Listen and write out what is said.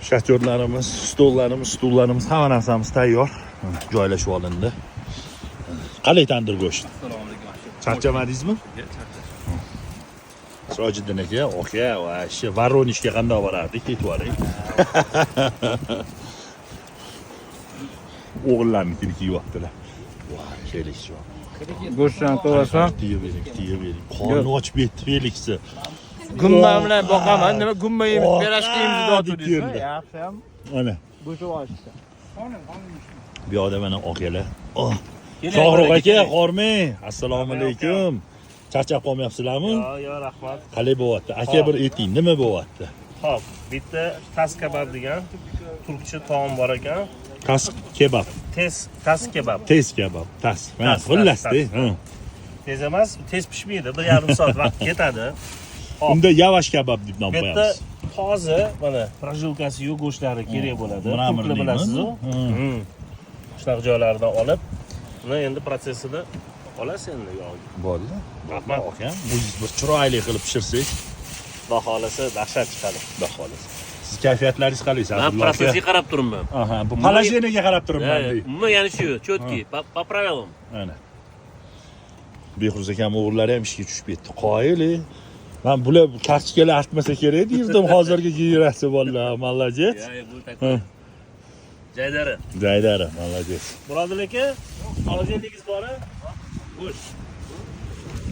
Шатёр larimiz, stollarimiz, stullarimiz, hamma narsamiz tayyor. Mana, joylashib olindi. Qalay tandir go'sht? Assalomu alaykum. Charchamadingizmi? Sirojiddin aka, aka, вообще Voronejga qandoq borardik, ketib yuboring. O'g'illarnikini kiyyaptilar. Voy, Feliks yo'q. Go'shtdan to'lasan. Tiyib bering, tiyib bering. Qorni ochib yetdi Feliksni. Gumma bilan boqaman. Nima gumma yeymiz, Oh, berashka yeymiz deb deb keldi. Yaxshi ham Mana go'sht ochdi. bu yoqda mana akalar. Oh. Shohrux aka, hormang. Assalomu alaykum. Charchab qolmayapsizlarmi? Yo'q, yo'q, rahmat. Qalay bo'lyapti? Aka, bir ayting, nima bo'lyapti? Xo'p, bitta tas kebab degan turkcha taom bor ekan. Tas kebab, Tez tas kebab. tez kebab, tas. Mana Tas, tas, xullas-da. Ha. Tez emas, tez pishmaydi. 1,5 soat vaqt ketadi. Hop. Unda yavash kebab deb nom Bu yerda qo'yamiz. toza, mana прожилка si yo'q go'shtlari kerak bo'ladi. Мраморный Turklar bilasiz-u. mi? Shunaqa joylardan olib, uni endi процесс ini olasiz endi yog'iga. Bo'ldi. Rahmat. Akam, o'zingiz bir chiroyli qilib pishirsangiz, Xudo xohlasa dahshat chiqadi. Xudo xohlasa. Siz kayfiyatlaringiz qalay, Man Sa'dullo aka? процесс ga qarab turibman. Aha, bu положение ga qarab turibman deydi. Umuman, ya'ni shu четкий, по правилам. Mana. Behruz akam o'g'illari ham ishga tushib ketdi. Qoyil. Man bular kartochkalar artmasa kerak deydim hozirgi generatsiya bolalar. Молодец. Ya, bu такой. Jaydari. Jaydari, молодец. Murodil aka, холодильник ingiz bor-a? Go'sht.